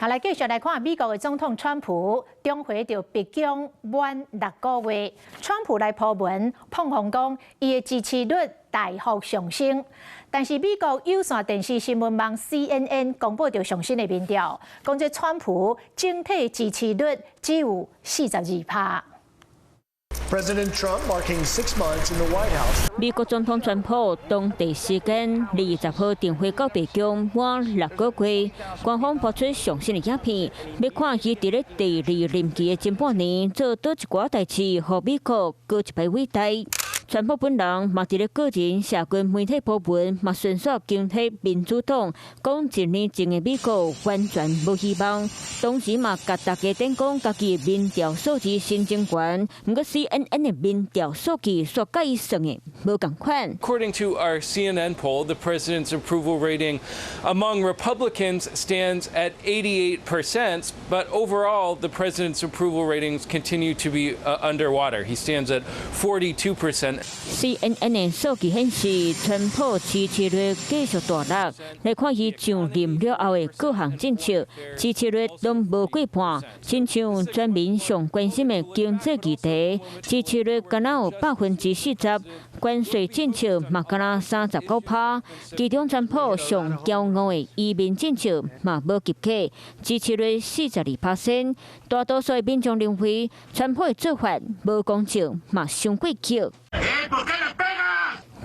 好，來繼續來看美國的總統川普，重回著白宮滿6個月，川普來鋪文膨風講，伊的支持率大幅上升。但是美國有線電視新聞網 CNN 公布著上新的民調，講這川普整體支持率只有42趴。 President Trump marking 6 months in the White House。美國總統川普當地時間20號重回到白宮滿六個月，官方播出上新的影片，欲看伊佇咧第二任期的前半年做佗一寡代誌，予美國閣一擺偉大。川普本人嘛佇咧個人社群媒體鋪文，嘛順紲攻擊民主黨，講一年前的美國完全無希望。同時嘛，共大家講講家己民調數字新增懸，毋過 CNN 的民調數據煞佮伊算的無仝款。 According to our CNN poll, the president's approval rating among Republicans stands at 88%, but overall, the president's approval ratings continue to be underwater. He stands at 42%. CNN 的數據顯示，川普支持率繼續大落。來看伊上任了後的各項政策，支持率攏無過半。親像全民上關心的經濟議題，支持率敢若有40%，關稅政策嘛敢若39趴。其中川普上驕傲的移民政策嘛無及格，支持率42%。大多數的民眾認為，川普的做法無公正，嘛傷過激。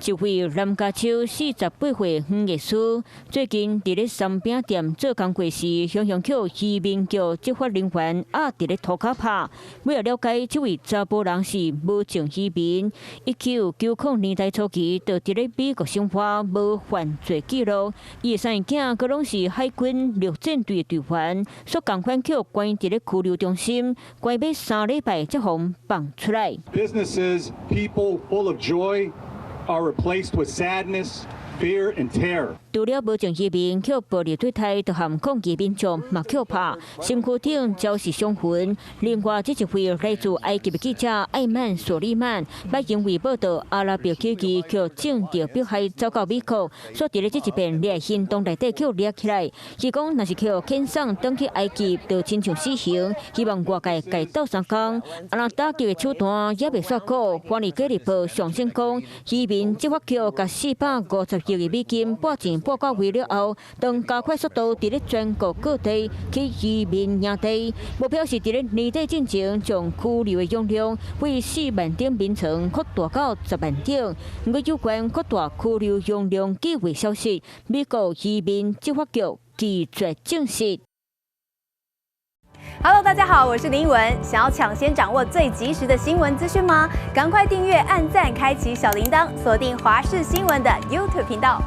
一位南加州48歲黃律師，最近佇咧鬆餅店做工課時，雄雄予移民局執法人員壓佇咧塗跤拍。為了了解這位查埔人是無證移民，1990年代初期就佇咧美國生活，無犯罪記錄。伊的三个囝閣攏是海軍陸戰隊隊員，煞仝款予關佇咧拘留中心，關欲3禮拜才予放出來。 Businesses, people full of joy are replaced with sadness, fear and terror. 除了無證移民予暴力對待，就含抗議民眾嘛予拍，身軀頂焦是傷痕。另外，這一位來自埃及的記者艾曼索利曼，捌因為報導阿拉伯起義予政治迫害走到美國，煞佇咧這一遍掠行動內底予掠起來。伊講，若是予遣送轉去埃及，就親像死刑，希望外界共伊鬥相共。啊，若打擊的手段猶未煞過，華爾街日報上新講，移民執法局共450億的美金撥錢撥到位了後，當加快速度佇咧全國各地起移民營地，目標是佇咧年底進前將拘留的容量為4萬張眠床擴大到10萬張。毋過有關擴大拘留容量計劃消息，美國移民執法局拒絕證實。 Hello，大家好，我是林文。想要搶先掌握最及時的新聞資訊嗎？趕快訂閱、按讚、開啟小鈴鐺，鎖定華視新聞的 YouTube 頻道。